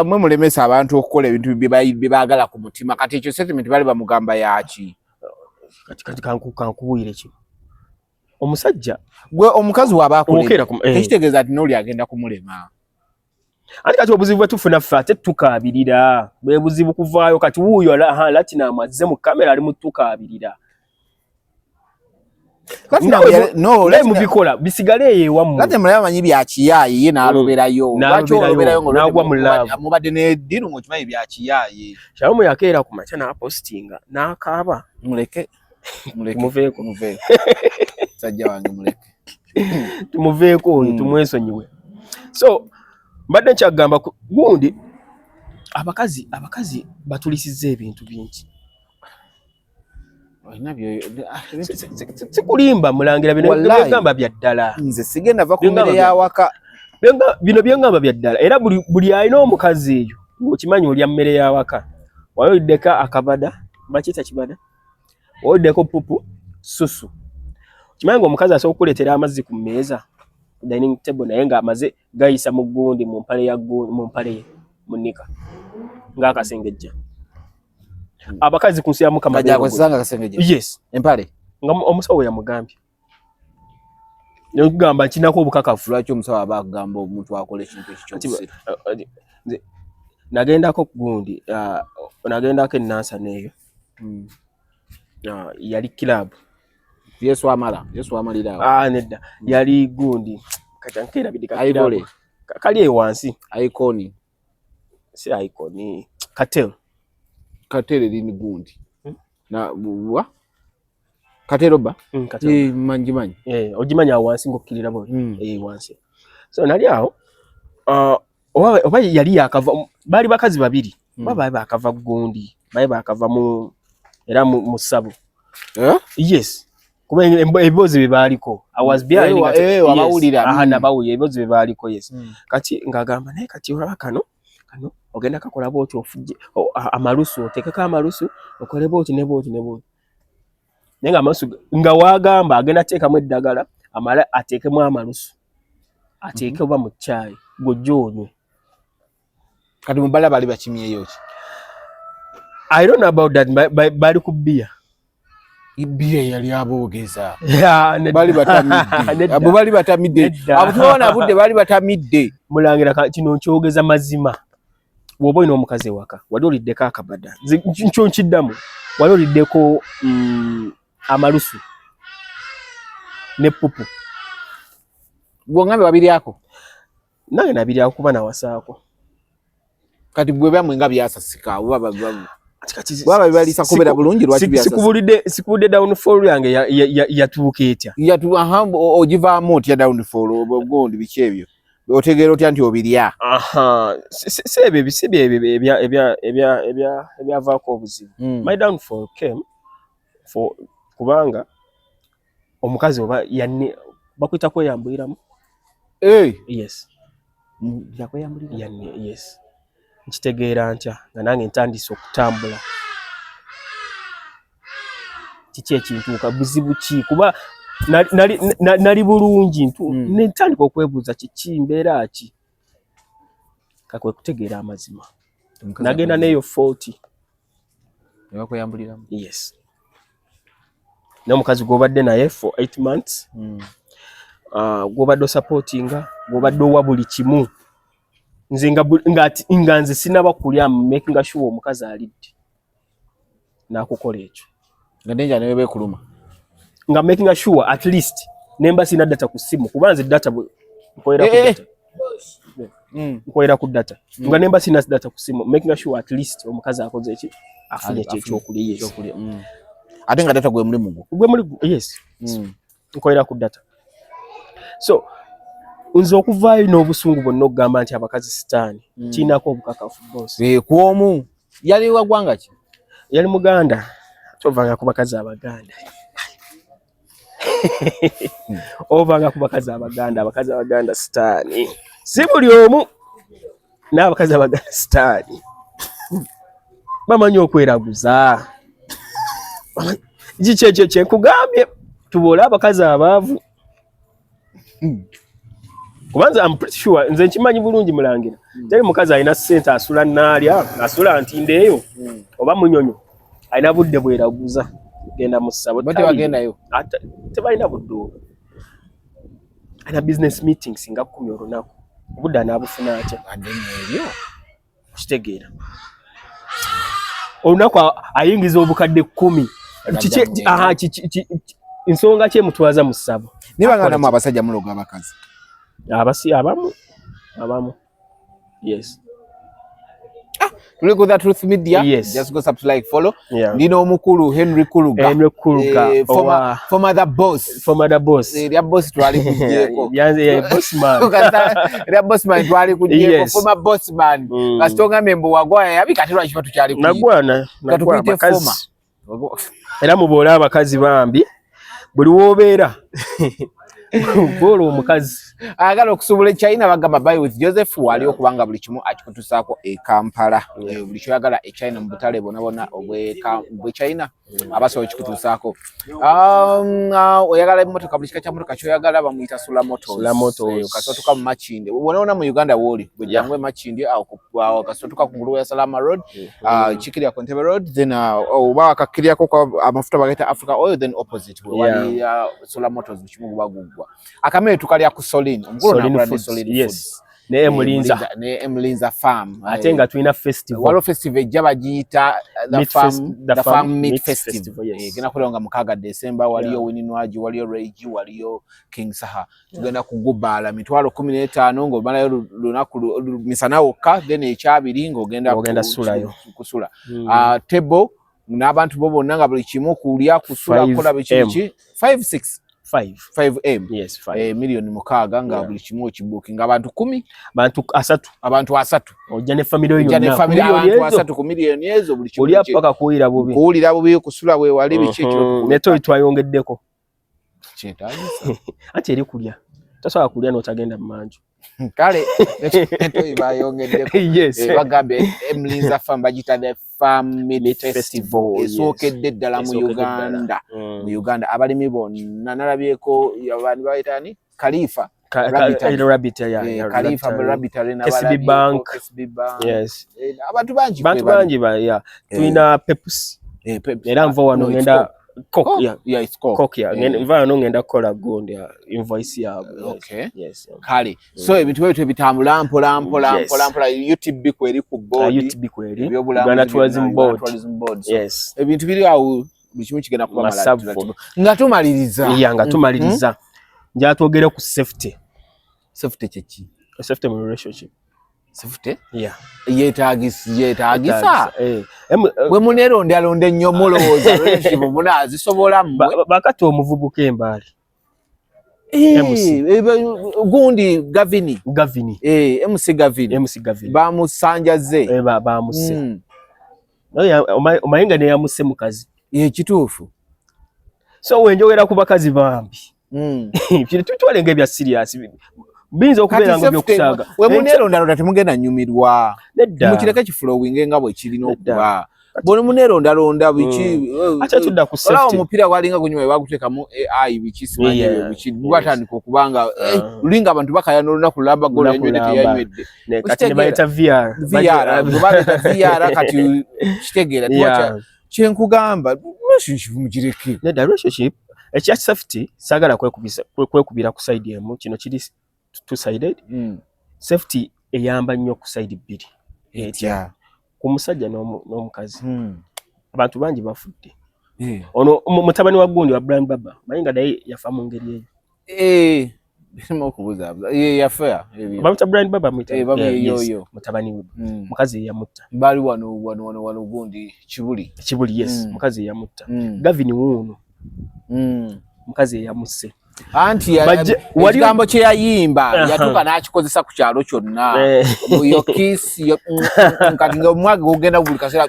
mwe mulemesa abantu okukola ebintu bye baagala ku mutima kati ekyo statement bali bamugamba yaki kati kati kankubuulire kino omusajja gwe omukazi waba akuleka tekitegeeza nti n'oli agenda kumulema ate kati obuzibu bwe tufuna ffe ate tukaabirira bwe buzibu kuvaayo kati wuuyo Latinum azze mu kamera ali mu tukaabirira naye mubikola bisigale eyo ewammwe Latinum naye amanyi bya kiyaaye ye n'aloberayo lwaki oloberayo n'agwa mu love mubadde n'eddiru ng'okimanyi bya kiyaaye Shalom yakeera ku makya n'apositinga n'akaaba muleke tumuveeko sajja wange muleke tumuveeko oyo tumwesonyiwe so mbadde nkyagamba gundi abakazi batulisiza ebintu bingi sikulimba mulangira bino byengamba bya ddala nze sigenda va ku mmere y'awaka bino byengamba bya ddala era buli alina omukazi eyo ng'okimanyi olya mmere y'awaka wali oliddeko akabada bakiyita kibada oliddeko pupu susu okimanyi ng'omukazi asobola okukuleetera amazzi ku mmeeza dining table naye ng'amaze gayisa mu gundi mu mpale ya gundi mu mpale ye mu nika ng'akasengejja abakazi ku nsi ya Mukama yes empale nga omusawo yamugambye nekugamba nkinako obukakafu lwaki omusawo aba akugamba omuntu akola ekintu ekikyobusiru nagendako gundi nagendako enansana eyo yali club Yesu amala Yesu amalira awo nedda yali gundi kati ankeerabidde kali eyo wansi icon si icon katel katel eri gundi na wa katero ba manji manyi ogimanyi awo wansi ng'okkirira bo wansi so nali awo oba yali yakava baali bakazi babiri oba baali bakava gundi baali bakava mu era mu ssabo yes kuba ebiboozi bye baaliko I was behind nabawulira ebiboozi bye baaliko yes kati ng'agamba naye kati olaba kano kano ogenda kakola bw'oti ofujje amalusu oteekeko amalusu okole bw'oti ne bw'oti ne bw'oti naye nga amalusu nga waagamba agenda ateekamu eddagala amale ateekemu amalusu ateeke oba mu caayi gw'ojja onywe kati mubala bali bakimyeyo ki I don't know about that bali ku bbiya bbiya yali aboogeza bali batamidde abo bali batamidde abo tubona budde bali batamidde mulangira kino nkyogeza mazima bw'oba olina omukazi ewaka wali oliddeko akabada nkyo nkiddamu wali oliddeko Amalusu ne pupu. Gwongambe wabiryako? Nange nabiryako kuba nawasaako. Kati gwe byamwe nga byasasika oba baba bibalisa kubeera bulungi, lwaki byasasika? Sikubulidde downfall yange yatuuka etya? Aha, ogivaamu otya downfall? Ogundi biki ebyo? Otegeera otya nti obirya? Aha, si ebyo, si ebyo ebyavaako obuzibu. My downfall came for kubanga omukazi oba yanne bakuyita kweyambuliramu. Yes. Yakweyambulira? Yanne, yes. Nkitegeera ntya nga nange ntandise okutambula? Kiki ekintuuka? Buzibu ki? Kuba nali bulungi, nentandika okwebuuza kiki, mbeera ki? Kakwe kutegeera amazima, nagenda neyo 40. Nebakweyambuliramu? Yes, n'omukazi gw'obadde naye for 8 months, gw'obadde osupportinga, gw'obadde owa buli kimu, nze nga nze sinaba kulya, making sure omukazi alidde, n'akukola ekyo. Nga nenja newe bekuluma. Nga making sure at least nemba sina data ku simu, kuba nze data nkolera ku data. Nkolera ku data. Nga nemba sina data ku simu, making sure at least omukazi akoze eki, afunye ekyo ekyokulya, yes. Ekyokulya. Ate nga data gwe mulimu gwo. Gwe mulimu, yes. Nkolera ku data. So nze okuvaayo n'obusungu bwonna okugamba nti abakazi sitaani, kirinako obukakafu, boss. Kwomu yali wa ggwanga ki? Yali Muganda. Tovanga ku bakazi Abaganda, ovanga ku bakazi Abaganda. Abakazi Abaganda sitaani. Si buli omu, n'abakazi Abaganda sitaani, bamanyi okweraguza. Kiki ekyo kyenkugambye? Tuboole abakazi abaavu, kubanza I'm pretty sure, nze nkimanyi bulungi, mulangira, teri mukazi alina ssente asula naalya, asula ntinda eyo oba Munyonyo, alina budde bweraguza genda mu ssabo. Bo tebagendayo. Tebalina budde obwo. Alina business meetings nga 10 olunaku, obudde anaabufuna atya? Adde ebyo. Kitegeera, olunaku ayingiza obukadde 10. Agajja. Aha, nsonga ki emutwaza mu ssabo? Naye baganda mu abasajja muloga abakazi. Abasi abamu, abamu, yes. Tuli ku The Truth Media. Yes. Just go subscribe, like, follow. Ndina omukulu Henry Kuluga. Henry Kuluga. Former, former the boss. Former the boss. Erya boss twali kugyeko. Yanze, yeah, boss man. Erya boss man twali kugyeko. Former boss man. Kasita ogambye mbu wagwana yabi, kati lwaki tukyali kuyita? Nagwana, nagwana. Katukuyite abakazi. Former. Era muboole abakazi bambi, buli wobeera boola omukazi. Ayagala okusuubula e China, bagamba Buy with Joseph wali, okubanga buli kimu akikutusaako e Kampala. Buli kyoyagala e China mu butale bwonna bwonna obwe China abasobola okikutuusaako. Oyagala emmotoka, buli kika kya motoka kyoyagala, bamuyita Sula Motors. Sula Motors. Kasita otuuka mu Makindye, wonna wonna mu Uganda wooli, bwe jangu e Makindye awo awo kasita otuuka ku ngulu ya Salama Road, kikirya ku Entebbe Road, then oba akakiryako kwa amafuta bagayita Africa Oil, then opposite we wali Sula Motors, buli kimu guba guggwa. Akamere tukalya ku Solin, omukulu Solin nakola ne Foods, Solin yes. Foods. Ne Emulinza. Ne Emulinza Farm. Ate nga tulina festival. Waliwo festival ejja bagiyita the Meat Farm, the the Farm Farm Meat Meat Festival. Festival, yes. Egenda kubeerawo nga 6 December. Waliyo Winnie Nwagi, waliyo Ray G, waliyo King Saha. Tugenda kugubaala 150,000 ng'omalayo lunaku misana wokka, then ekyabiri ng'ogenda Ng'ogenda sulayo. kusula. Table n'abantu bo bonna, nga buli kimu, kulya, kusula, 5M. kukola biki biki, 5 6 5. 5M. Yes, 5. 6 million nga buli kimu okibookinga, abantu 10. Bantu 30. Abantu 30. Ojja ne family yo Ojja ne yonna. family, Ku miliyoni abantu ezo, 30 ku miliyoni ezo, buli kimu olya paka kuwulira bubi. Kuwulira bubi, kusula weewali, biki ekiro. Ne toyi twayongeddeko. Kyetaagisa. Anti eri kulya, tosobola kulya n'otagenda mu manju. Kale netoyi bayongeddeko. Yes. Bagambye Emlinza Farm bagiyita the Farm Meat Meat Festival, Festival, yes. Esookedde ddala mu Esookedde ddala. Uganda. Mu Uganda abalimi bonna nalabyeko abantu bayita ani, Khalifa Rabbitary. Rabbit, yeah, Khalifa Rabbitary. Rabbitary. KCB Bank. KCB Bank. Yes. Abantu bangi bantu kwe bali. bangi ba, yeah. Tulina Pepsi. Pepsi. Era nva wano No, it's ngenda Coke. Coke, yeah. Yeah, it's Coke. Coke, yeah. Nva wano ngenda kukola gundi invoice yaabwe. Yes. Okay. Yes. Kale so ebintu bwe bitambula mpola mpola Yes. mpola mpola. UTB kweri ku board. UTB kweri. Ebyobulambuzi Uganda byonna, Tourism Uganda Board. Tourism Board. So, Yes. ebintu biri awo. Buli kimu kigenda kuba Masavu. malala nga tumaliriza. Ya, nga tumaliriza, njala twogere ku safety. Safety kyeki? Safety mu relationship. Safety Yeah. Yeetagisa. Eh. Bwe muneerondalonda ennyo, mulowooza relationship munaazisobola mmwe? Bakati omuvubuka embaali. MC. Gundi Gavini. Gavini. MC Gavini. MC Gavini. Bamusanjaze. Bamuse. Naye omanyi nga neyamuse mukazi. Ye, kituufu. So wenjogera ku bakazi bambi, kino tutwale nga ebya serious, biyinza okubeera nga ebyokusaaga. We muneerondalonda temugenda nyumirwa. Nedda. Mukireke kiflowinge nga bwe kirina Nedda. okuba. Bwe muneerondalonda biki? Ate tudda ku Olaba safety. Omupiira gwalinga gunyuma, baguteekamu AI, biki simanyi ebyo biki, gwatandika okuba nga lulinga abantu bakayana olunaku lulamba, golo Lunaku yanywedde, lulamba. teyanywedde. Kati ne bayita VR. VR, bwe baleeta VR kati kitegeera. Kyenkugamba, relationship mugireke. Nedda, relationship ekya safety saagala kwekubira ku side emu. Kino kiri two sided. Safety eyamba nnyo ku side bbiri. Etya? Ku musajja n'omukazi. Abantu bangi bafudde. Ono mutabani wa gundi wa Brian Baba, manyi nga naye yafa mu ngeri eyo. Birimu okubuzaabuza. Ye yafa ebyo. Bamuyita Brian Baba, muyita? Eh, bamuyita. Yeah, yes. Yoyo. Mutabani we, mukazi ye yamutta. Bali wano wano wano wano gundi Kibuli. Kibuli, yes. Mukazi ye yamutta. Gavin wuuno, mukazi ye yamusse. Anti ekigambo kye yayimba yatuuka n'akikozesa ku kyalo kyonna. Yo kiss yo kati nga omwagi gugenda buli kaseera.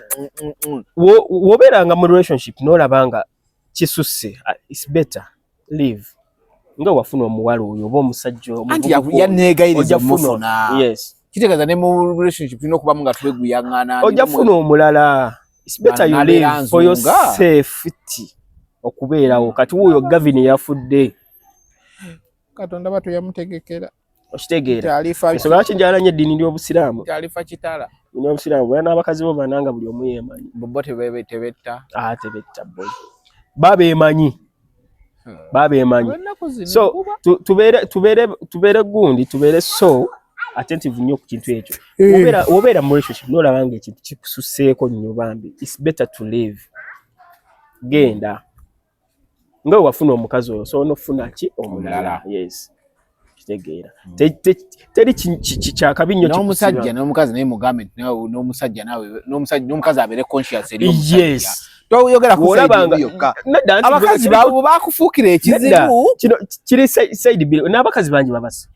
Wobeeranga mu relationship n'olaba nga kisusse, it's better leave. Nga wafuna omuwala oyo oba omusajja Anti omuvubuka oyo, yaneegayiriza ojja funa- omufuna. Yes. Kitegeeza ne mu relationship tulina okubamu nga tweguyaŋŋana. Ojja funa omulala. It's better you Nabeera leave for your nzunga. safety okubeerawo. Kati wuuyo Gavin yafudde. Katonda batu yamutegekera. Okitegeera? Alifa. Ensonga lwaki njagala nnyo eddiini ly'Obusiraamu. Alifa kitala. Eddiini y'Obusiraamu bwera n'abakazi bo bananga buli omu yeemanyi. Bo tebetta. Ah, tebetta boy, babeemanyi, babeemanyi. Ennaku zino So kuba tubeere gundi, tubeere so attentive nnyo ku kintu ekyo. Wobeera mu relationship n'olaba nga ekintu kikususseeko nnyo, bambi, it's better to leave. Genda. Nga we wafuna omukazi oyo, osobola n'okufuna ki omulala. Omulala. Yes, kitegeera. Teri kyakabi nnyo N'omusajja kikusiba. n'omukazi naye mugambe nti nawe n'omusajja nawe n'omusajja n'omukazi abeere conscious eri omusajja. Toyogera ku Bw'olaba side nga yokka. Nedda, anti Abakazi baabwe bakufuukira Nedda, ekizibu. kino kiri side bbiri. N'abakazi bangi babasa.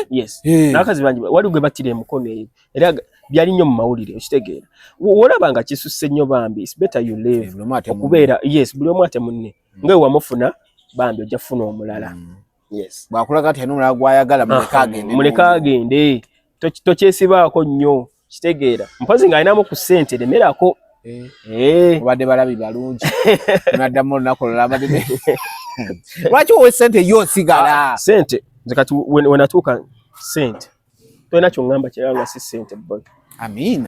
Yes. N'abakazi bangi waliwo gwe battira emikono eyo, era byali nnyo mu mawulire. Okitegeera? Wolaba nga kisusse nnyo, bambi, it's better you leave. Buli omu ate munne. Okubeera, yes, buli omu ate munne. Nga we wamufuna, bambi, ojja kufuna omulala. Yes. Bw'akulaga nti alina omulala gw'ayagala, muleke agende. Muleke agende. Tokyesibaako nnyo. Kitegeera? Mpozi ng'alinamu ku ssente, lemerako. Obadde balabi balungi, naddamu olunaku olulala abadde lwaki owa sente yo osigala? Ah, ssente nze kati we natuuka, ssente tolina kyoŋŋamba kirala nga si ssente, boy. Amiina.